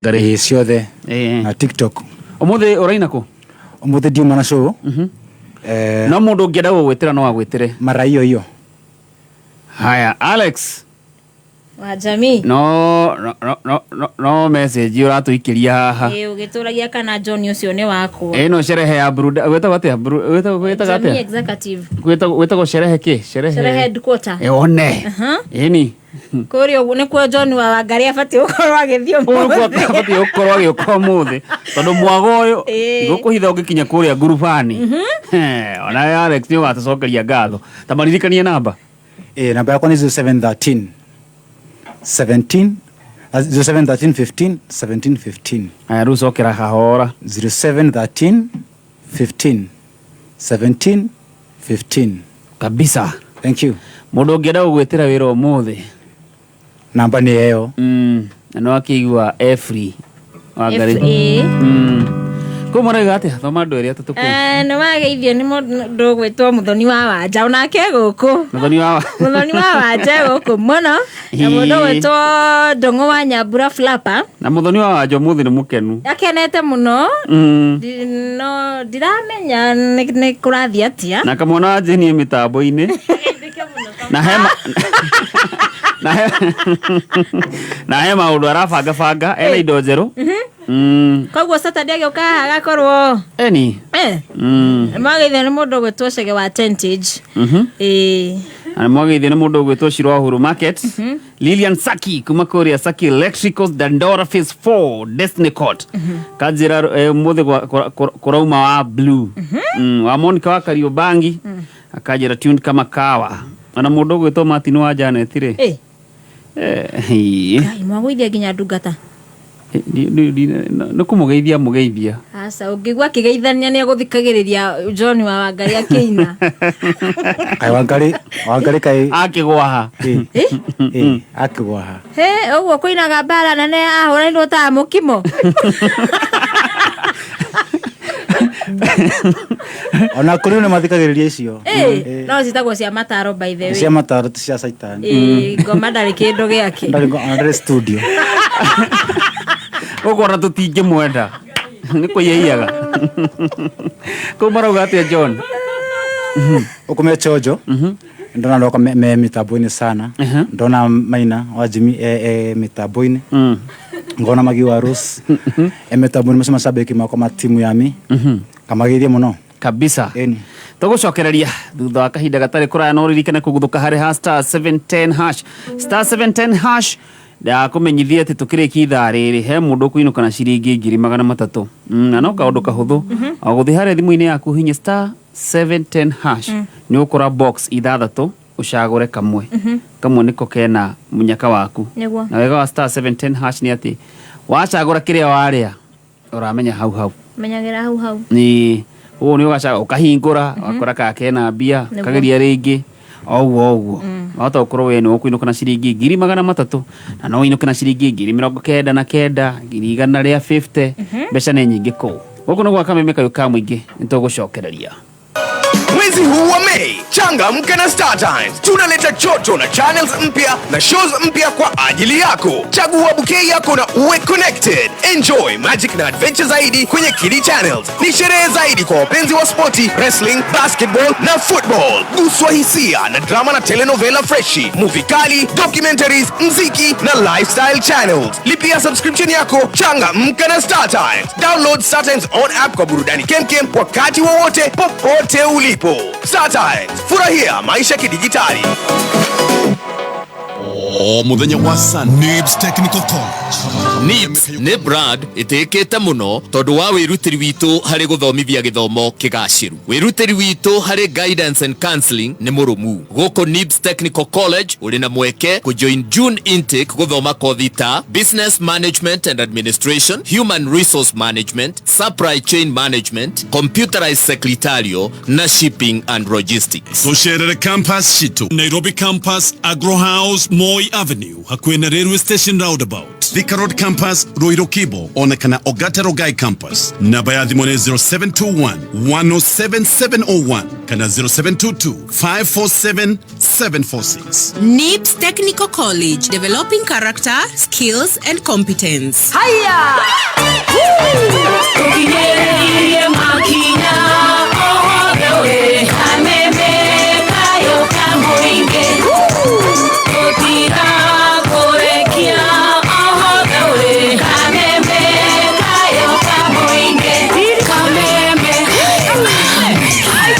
Ngarĩ Ĩĩ, ciothe. Ĩĩ. Na TikTok. Ũmũthĩ ũraina kũ? Ũmũthĩ ndiuma na show. Eh, No mũndũ ũngĩenda gũgwĩtĩra no agwĩtĩre. Mara hiyo hiyo. Haya, Alex. Wa jamii. No no no no no, no message ũratũikĩria haha. Ĩĩ, ũgĩtũragia kana John ũcio nĩ wakwa. Ĩno sherehe ya buruda gwĩtagwo atĩa? Gwĩtagwo Jamii atĩa? executive. Gwĩtagwo sherehe kĩ? Sherehe. Sherehe headquarter. Eh, one. Aha. Ĩni. Kũrĩa ũguo nĩkuo John wa Wangari abatiĩ gũkorwo agĩthiĩ Ũyũ ũmũthĩ. abatiĩ gũkorwo agĩũka ũmũthĩ tondũ mwago ũyũ Ĩĩ. ngũkũhitha ũngĩkinya kũrĩa ngurubani. Ona Alex nĩ ũgatũcokeria ngatho. Ta maririkanie namba. Ĩĩ, namba yakwa nĩ 0713 17 0713 15 17 15. Aya rĩu cokera kahora. 0713 15 17 15. Kabisa. Thank you. Mũndũ ũngĩenda gũgwĩtĩra wĩra ũmũthĩ. Namba nĩ ĩyo. Na no akĩigua e free. Wangari. Ĩĩ. Kũu marauga atĩa? Thoma andũ erĩ atatũ kũu. Eh, nĩ wageithio nĩ mũndũ ũgwĩtwo Mũthoni wa Wanja onake gũkũ. Mũthoni wa Mũthoni wa Wanja e gũkũ mũno. Na mũndũ ũgwĩtwo Ndũng'ũ wa Nyambura Flapa. Na Mũthoni wa Wanja ũmũthĩ nĩ mũkenu. Akenete mũno. No ndiramenya nĩ kũrathiĩ atĩa. Na kamwana wa Jane e mĩtambo-inĩ. Na he ma- na he na he maũndũ arabangabanga ena indo njerũ. Koguo Saturday agĩũka haha agakorwo Eni. Eh. Mwageithio nĩ mũndũ ũgwĩtwo Chege wa Tentage. Ĩĩ. Na mwageithio nĩ mũndũ ũgwĩtwo Shiro wa Uhuru Market. Lilian Saki kuma kũrĩa Saki Electricals Dandora Phase 4 Destiny Court. Kanjĩra ũmũthĩ kũrauma wa blue. Wa Monica wa Kariobangi. Akanjĩra tuned kama kawa. Ona mũndũ ũgwĩtwo Martin wa Janet rĩ. Eh. Eh, ĩĩ. Ngai, mwagũithia nginya ndungata. Nĩ kũmũgeithia mũgeithia. Aca, ũngĩigua akĩgeithania nĩ egũthikagĩrĩria John wa Wangari akĩina. Kaĩ Wangari, Wangari kaĩ akĩgwaha. Ĩ, ĩ, akĩgwaha. He, ũguo kũinaga mbara nene ahũranirwo ta mũkimo. Ona kũrĩ nĩ mathikagĩrĩria icio. Ĩ, no citagwo cia mataro by the way. Cia mataro ti cia caitani. Ĩ, ngoma ndarĩ kĩndũ gĩake. Ndarĩ ona ndarĩ studio. Ũguo ona tũtingĩmwenda nĩ kũiyaiyaga kũu marauga atĩa John? Ũkũme chojo. Ndona ndoka me mitambo-inĩ sana. Ndona Maina wa Jimmy e mitambo-inĩ. Ngona Magi wa Rose e mitambo-inĩ macio macambĩki makwa ma timu yami. Kamageithie mũno. Kabisa. Ĩni. Tũgũcokereria thutha wa kahinda gatarĩ kũraya no ũririkane kũguthũka harĩ ha star 710 hash star 710 hash ndakũmenyithia atĩ tũkĩrĩkia ithaa rĩrĩ he mũndũ ũkũinũka na ciringi 300,000. Na no kaũndũ kahũthũ o gũthiĩ harĩa thimũ-inĩ yaku hinya star 710 hash nĩ ũkora box ithathatũ ũcagũre kamwe kamwe nĩko kena mũnyaka waku. Nĩguo. Na wega wa star 710 hash nĩ atĩ wacagũra kĩrĩa warĩa ũramenya hau hau. Menyagĩra hau hau. Nĩ ũguo nĩ ũgaca ũkahingũra ũgakora kana kena mbia ũkageria rĩngĩ o ũguo o ũguo wahota gũkorwo we nĩ ũkũinũka na ciringi 300,000 na no ũinũke na ciringi 99,000 150,000 mbeca nĩ nyingĩ kũu. Gũkũ nĩ gwa Kameme kayũ ka mũingĩ nĩ tũgũcokereria. Mwezi huu wa Mei, changamka na Star Times. Tunaleta joto na channels mpya na shows mpya kwa ajili yako. Chagua bouquet yako na uwe connected. Enjoy magic na adventure zaidi kwenye Kidi Channels. Ni sherehe zaidi kwa wapenzi wa spoti, wrestling, basketball na football. Guswa hisia na drama na telenovela freshi, movie kali, documentaries, mziki na lifestyle channels. Lipia subscription yako, changamka na Star Times. Download Star Times on app kwa burudani kemkem wakati wowote popote ulipo. Star Times, furahia maisha kidijitali. O muthenya wa Sunday. NIBS Technical College. NIBS nĩ brand ĩtĩkĩte mũno tondũ wa wĩrutĩri witũ harĩ gũthomithia gĩthomo kĩgacĩru. Wĩrutĩri witũ harĩ guidance and counseling nĩ mũrũmu. Gũkũ NIBS Technical College ũrĩ na mweke kũjoin June intake gũthoma kothi ta Business Management and Administration, Human Resource Management, Supply Chain Management, Computerized Secretarial na Shipping and Logistics. Tũcerere campus citũ Nairobi campus, Agro House, Moi Avenue, hakuhĩ na Railway Station roundabout, Thika Road campus, Ruiru Kibo, ona kana Ogata Rongai campus. Namba ya thimũ nĩ 0721 107 701 kana 0722 547. 746. NIBS Technical College, developing character, skills and competence. Haya! Tukinyeririe makinya ohorewe kameme kayo kamuinge tutira kurekia ohorewe kameme kayo kamuinge kameme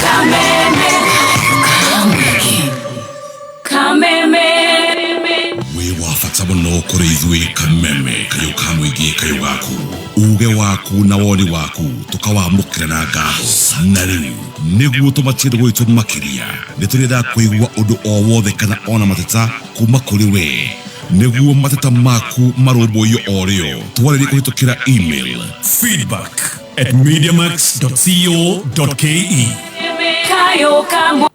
kameme kameme Wĩ wa bata mũno kũrĩ ithuĩ Kameme kayũ ka mũingĩ kayũ gaku uge waku na woni waku tũkawamũkĩra na ngatho. Na rĩu nĩguo tũmatie gwitũ makĩria nĩ tũrenda kũigua ũndũ o wothe kana ona mateta kuma kũrĩ we nĩguo mateta maku marũmbũiyo o rĩo twarĩrie kũhĩtũkĩra email feedback@mediamax.co.ke. Kayo kamu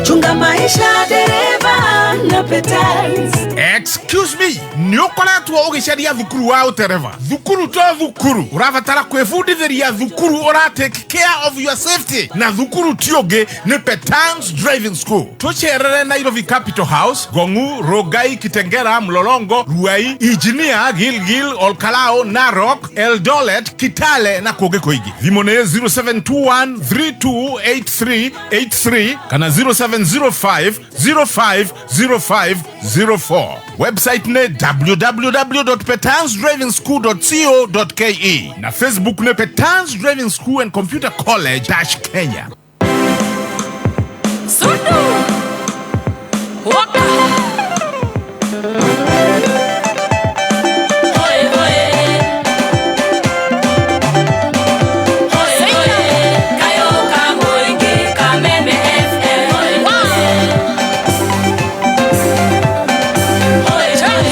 Chunga maisha dereva na Petals. Excuse me, nĩ ũkoretwo ũgĩcaria thukuru wa ũtereba? Thukuru to thukuru, ũrabatara kwĩbundithĩria thukuru ũra take care of your safety, na thukuru ti ũngĩ nĩ Petans Driving School. Tũcerere Nairobi Capital House, Gongu, Rongai, Kitengera, Mlolongo, Ruai, Engineer, Gilgil, Olkalao, Narok, Eldoret, Kitale na kũngĩ kũingĩ. Thimũ nĩ 0721 328383 kana 0705 050504. Website ne www.petansdrivingschool.co.ke na Facebook ne Petans Driving School and Computer College Kenya. Sudu Waka Hoi hoi Hoi hoi Kayo kamuinge Kameme FM. Hoi hoi Hoi hoi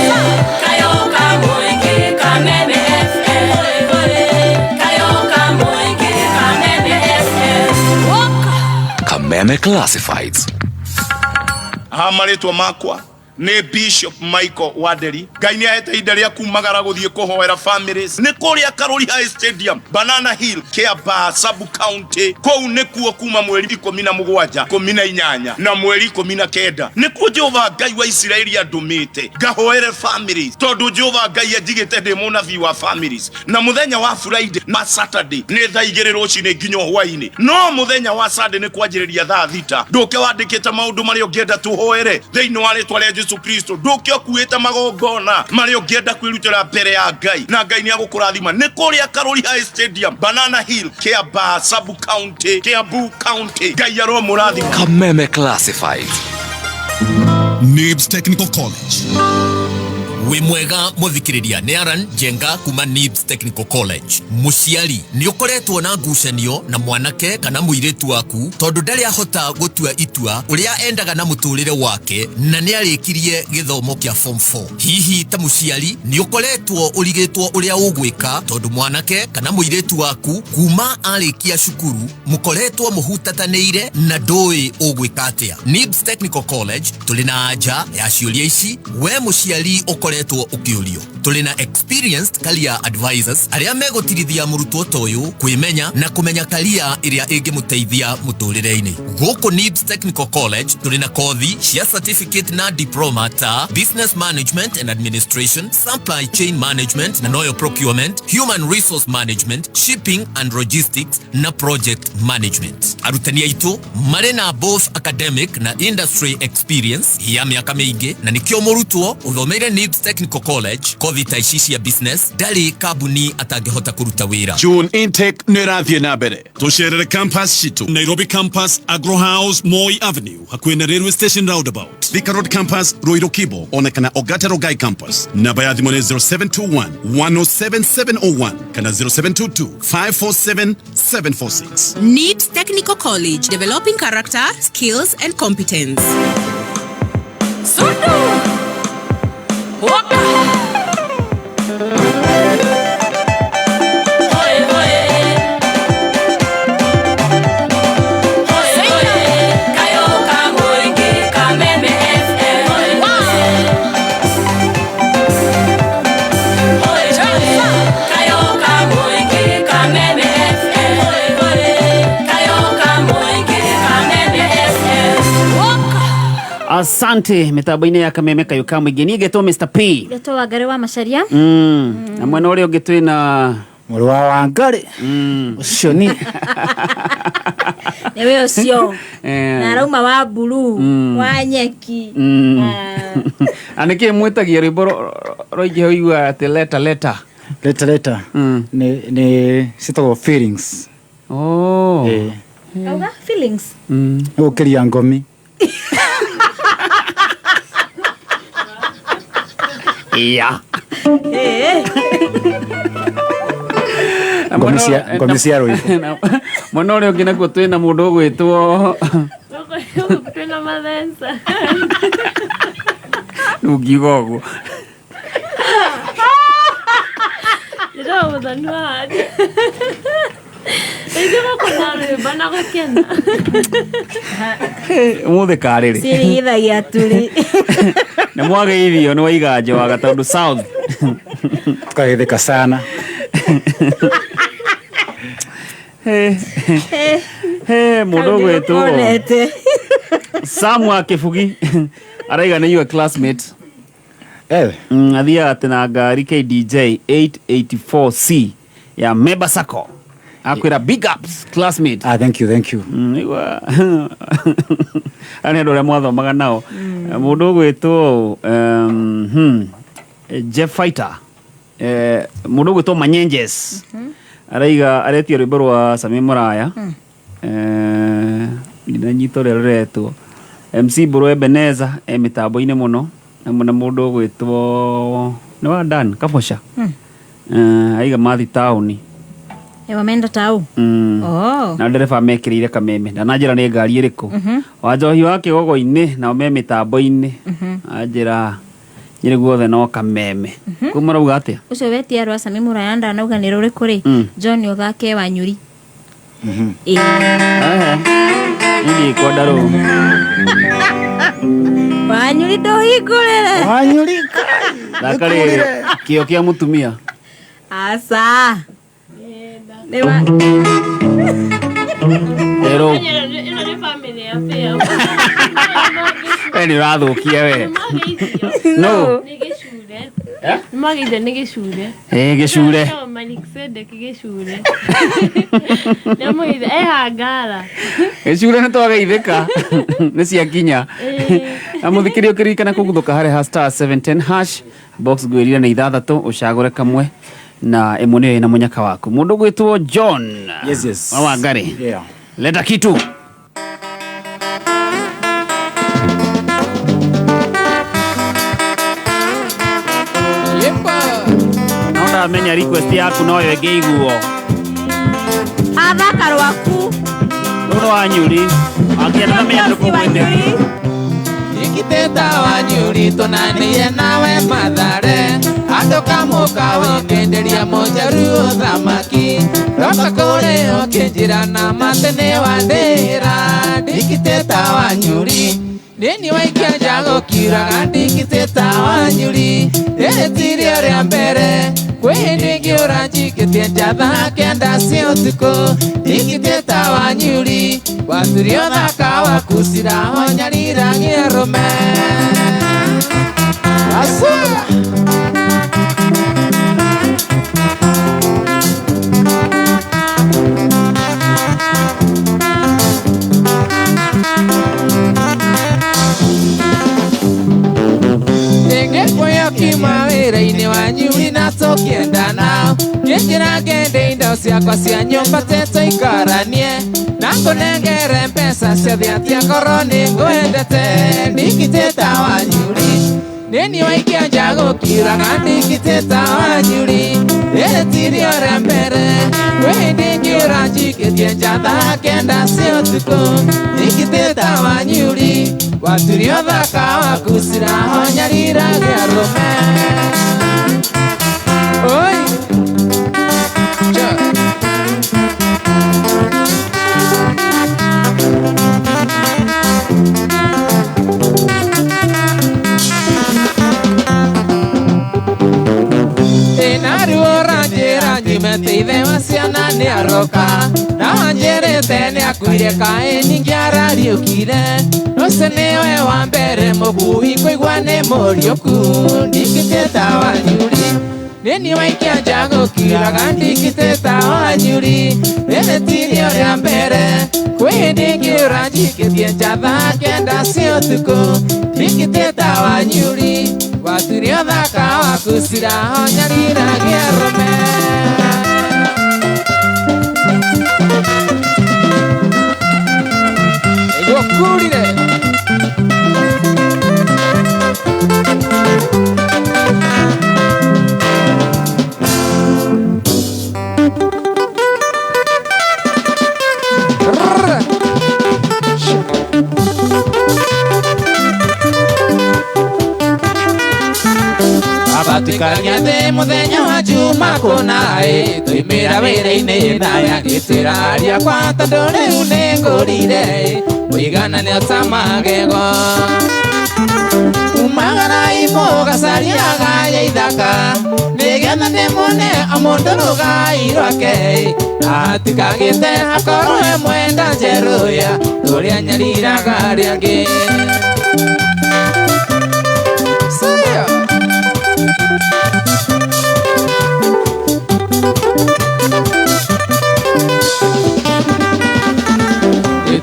Kayo kamuinge Kameme FM. Hoi hoi Kayo kamuinge Kameme FM. Waka Kameme Classifieds. Ha marĩtwa makwa nĩ Bishop Michael Wanderi. Ngai nĩ ahete ihinda rĩa kumagara gũthiĩ kũhoera families nĩ kũrĩa Karori High Stadium, Banana Hill, Kiambaa sub county. Kũu nĩkuo kuma mweri 17, 18 na mweri 19 nĩkuo Jehova Ngai wa Isiraeli andũmĩte ngahoere families, tondũ Jehova Ngai anjigĩte ndĩ mũnabii wa families. Na mũthenya wa Friday na Saturday nĩ thaa 2 rũcinĩ nginya hwainĩ, no mũthenya wa Sunday nĩ kwanjĩrĩria thaa 6. Ndũke wandĩkĩte maũndũ marĩa ũngĩenda tũhoere thĩinĩ wa rĩtwa rĩa Jesu Kristo. Ndũke ũkuĩte magongona marĩa ũngĩenda kwĩrutĩra mbere ya Ngai, na Ngai nĩ agũkũrathima. Nĩ kũrĩa Karori High Stadium, Banana Hill, Kiambaa sub county, Kiambu County. Ngai aromũrathima. Kameme Classifieds. NIBS Technical College. Wĩ mwega mũthikĩrĩria nĩ Aran Njenga kuma NIBS Technical College. Mũciari nĩ ũkoretwo na ngucanio na mwanake kana mũirĩtu waku tondũ ndarĩ ahota gũtua itua ũrĩa endaga na mũtũrĩre wake na nĩ arĩkirie gĩthomo kĩa form 4. Hihi ta mũciari nĩ ũkoretwo ũrigĩtwo ũrĩa ũgwĩka tondũ mwanake kana mũirĩtu waku kuma arĩkia cukuru mũkoretwo mũhutatanĩire na ndũĩ ũgwĩka atĩa. NIBS Technical College tũrĩ na anja ya ciũria ici we mũciari ũkoretwo ũkĩũrio. Tũrĩ na experienced career advisors arĩa megũtirithia mũrutwo ta ũyũ kwĩmenya na kũmenya career ĩrĩa ĩngĩmũteithia mũtũrĩre-inĩ. Gũkũ NIBS Technical College tũrĩ na kothi cia certificate na diploma ta business management and administration, supply chain management na noyo procurement, human resource management, shipping and logistics na project management. Arutani aitũ marĩ na both academic na industry experience ya mĩaka mĩingĩ na nĩkĩo mũrutwo ũthomeire NIBS Technical College kothi ta ici cia business ndarĩ kambuni atangĩhota kũruta wĩra. June intake nĩ ĩrathiĩ na mbere. Tũcerere campus citũ Nairobi Campus, Agro House, Moi Avenue, hakuhĩ na Railway Station Roundabout, Thika Road Campus, Ruiru Kibo, ona kana Ogata Rongai Campus. Namba ya thimũ nĩ 0721 107 701 kana 0722 547 746. NIBS Technical College, developing character, skills and competence. Sudu Waka Hoi hoi Hoi hoi Kayo kamuinge Kameme FM. Hoi hoi Hoi hoi Kayo kamuinge Kameme FM. Hoi hoi Kayo kamuinge Kameme FM. Asante mitambo-inĩ ya kameme kayũ ka mũingĩ. Niĩ ngetwo Mr P. Ngetwo Wangari wa Macharia. Na mwena ũrĩa ũngĩ twĩna Mũrũ wa Wangari ũcio ni Nĩwe ũcio. Eh. Na arauma wa mburu, wa nyeki. Na nĩkĩ mwĩtagia rwĩmbo rwaingĩha ũiguaga atĩ leta leta? Leta leta nĩ citagwo feelings. Oh. Eh. Auga feelings. Nĩ gũkĩria ngomi. Yeah. Eh. Na Ngomi mwena cia ngomi cia rwĩmbo. Mwena ũrĩa ũngĩ nakuo twĩna mũndũ ũgwĩtwo Twĩna mathensa. Ndũngiuga ũguo. Ndĩrona mũthoni wa handi. Rĩngĩ gũkũ na rwĩmbo na gũkena. Ũmũthĩ karĩrĩ. Cirigithagia turi. Nĩ mwageithio nĩ waiganjo wa Gatundu South. Tukageithĩka sana. He mũndũ ũgwĩtwo Onete. Sam wa Kĩbugi araiga nĩ your classmate. Eh. Athiaga atĩ na ngari KDJ 884C ya Member Sacco. Akwĩra big ups classmate. Ah, thank you, thank you. Igua aya nĩ andũ arĩa mwathomaga nao. Mũndũ ũgwĩtwo Jeff Fighter, mũndũ ũgwĩtwo Manyenjes araiga aretia rwĩmbo rwa Sami Muraya. Ndinanyita ũrĩa rũretwo. MC Mbũrũ Ebeneza e mĩtambo-inĩ mũno hamwe na mũndũ ũgwĩtwo nĩ wa Dan Kaboca. Aiga mathi taũni. Wameenda tau. Oh. Na ndereba mekĩrĩire kameme ndananjĩra nĩ ngari ĩrĩkũ. Wanjohi wa kĩgogo-inĩ nao me mĩtambo-inĩ anjĩra nyĩrĩ guothe no kameme. Kũu marauga atĩa? Ũcio wetia rwa Sami Muraya ndanauga nĩ rũrĩkũ rĩ. John ũthake Wanyuri. Ĩĩ. Niĩ ndikwenda rũu. Wanyuri ndũhingũrĩre. Wanyuri. Thaka rĩrĩ kĩo kĩa mũtumia. Aca. Nĩ wa Ero. Ĩno nĩ family ya Fair. We nĩ ũrathũkia we. No. Nĩ gĩcure. Nĩ mwageithio nĩ gĩcure. Ĩ gĩcure. Malikisedek gĩcure. Nĩ amũgeithia e Hangara. Gĩcure nĩ twageithĩka. Nĩ ciakinya. Na mũthikĩria ũkĩririkana kũguthũka harĩ ha star 710 hash box ngwĩrire nĩ ithathatũ ũcagũre kamwe na ĩmwe nĩyo ĩna mũnyaka waku. Mũndũ ũgwĩtwo John. Yes, yes. Wa Wangari. Yeah. Leta kitu. No ndamenya request yaku noyo ĩngĩiguo. Athaka rwaku. Rũrũ Wanyuri. Angĩenda ndamenya ndũkũmwĩte. Ikiteta Wanyuri tunanie nawe Mathare andũ kamũka ũkĩenderia mũnjaruo thamaki roka kũrĩ ũkĩnjĩra na mate nĩ wandĩra ndikiteta Wanyuri nĩni waikia nja gũkiuraga ndikiteta Wanyuri rĩrĩ ti rĩo rĩa mbere kwĩ hĩndĩ ĩngĩ ũranjikĩtie nja thaa kenda cia ũtukũ ndikiteta Wanyuri waturio thaka waku cirahonyariragia arũme Asa! Ndĩngĩkuoya wĩra-inĩ Wanyuri na tũkĩendana ngĩnjĩra ngende indo ciakwa cia nyũmba tetũikaranie na ngũnengere mbeca ciothe atĩa korwo nĩ ngwendete ndikitĩta Wanyuri nĩniĩ waikia nja gũkiuraga ndikitĩta Wanyuri rĩrĩ ti rĩo rĩa mbere kwĩ hĩndĩ ĩngĩ ũranjikĩtie nja thaa kenda cia ũtukũ ndikitĩta Wanyuri waturio thaka waku cirahonyariragia arũme. Oi! Cha. Nyumete ithe wa ciana nĩ aroka na wanjĩrĩte nĩ akuire kaĩ ningĩ arariũkire ũcio nĩwe wa mbere mũgui kũigua nĩ mũriũku ndikĩte wanyuri nini waikia nja gũkiraga ndikĩte wanyuri rĩrĩ ti rĩo rĩa mbere kwĩ hĩndĩ ĩngĩ ũranjikĩtie nja thaa 9 cia ũtukũ ndikĩte wanyuri waturio thaka waku cirahonyariragia arũme. Nĩguo kurire Abatikania thĩ mũthenya wa Juma kũna ĩ tũimĩra wĩra-inĩ na agĩtĩra aria kwa tondũ rĩu nĩngũrire mũigananio ta magego umagarai mũgacariaga ya ithaka nĩgetha ndĩmũne o mũndũ rũgai rwake atikagĩte akorwo e mwenda njerũya ũrĩa nyariraga arĩa angĩ.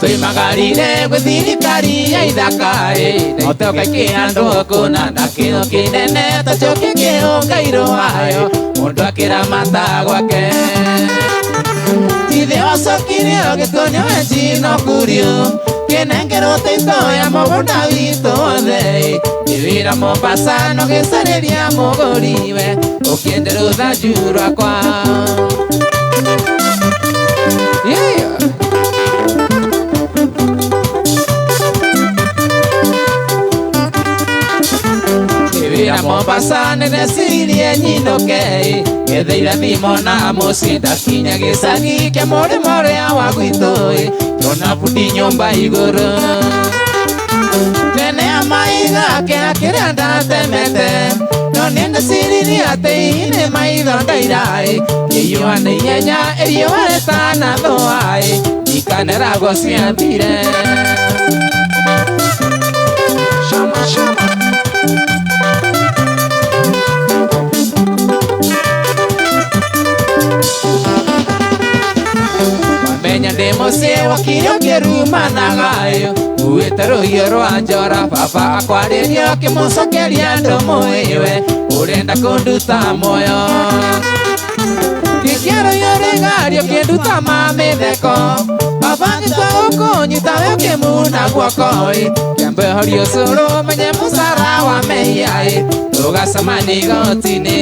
Tũimagarire gwĩ thirikari ya ithaka ĩ na itoka ikĩhandwo kũna na kĩo kĩnene ta njũkĩ kĩũngairwo wayo mũndũ akĩramata gwake ithe wacokire ũgĩtuonio wenji no kurio kĩnengerwo taito ya mũgũnda witũ wothe ĩ wĩra Mombasa no gĩcarĩria mũgũriwe ũkĩende rũthanju rwakwa. Yeah. Wĩra Mombasa nĩndecirie nyinũke ngetheire thimo na mũciĩ ndakinya gĩcagi kĩa mũrĩmo ũrĩa wa gwitũ ngĩona bundi nyũmba igũrũ nene ya maiga kĩra kĩrĩa ndatemete no nĩndeciririe atĩ hihi nĩ maitho ndaira ngĩiyũa nĩ ihenya iriũa rĩtanathũa ndikanerago ciathire. Shama, shama. Menya ndĩ mũciĩ wakiri ũkĩrumanaga uĩte rũhiũ rwa njora baba akwarĩria ũkĩmũcokeria ndũmũĩwe ũrenda kũnduta muoyo ngĩkia rũhiũ rĩgario kĩnduta mamĩtheko baba ngĩtua gũkũnyita we ũkĩmuna guoko kĩambe horia ũcũrũ menye mũcara wa mehia tũgacemania igoti-inĩ.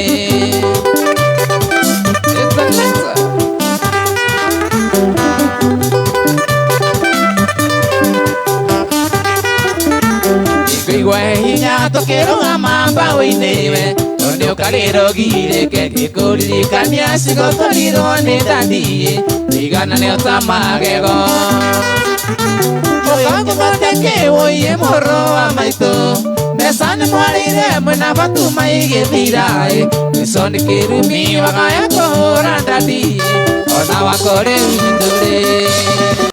Ngĩigua hinya tũkĩrũgama mbaũ-inĩ we tondũ ũkarĩrwo girĩke ngĩkũririkania cigũtũrirwo nĩ ndandi tũiganane o ta magego mũkangũmate kĩwũiye mũrũ wa maitũ mbeca nĩ mwarĩire mwĩna batuma igĩthira mĩco nĩ kĩrumi wagaya kũhũra ndandi ona wako rĩu ndũrĩ.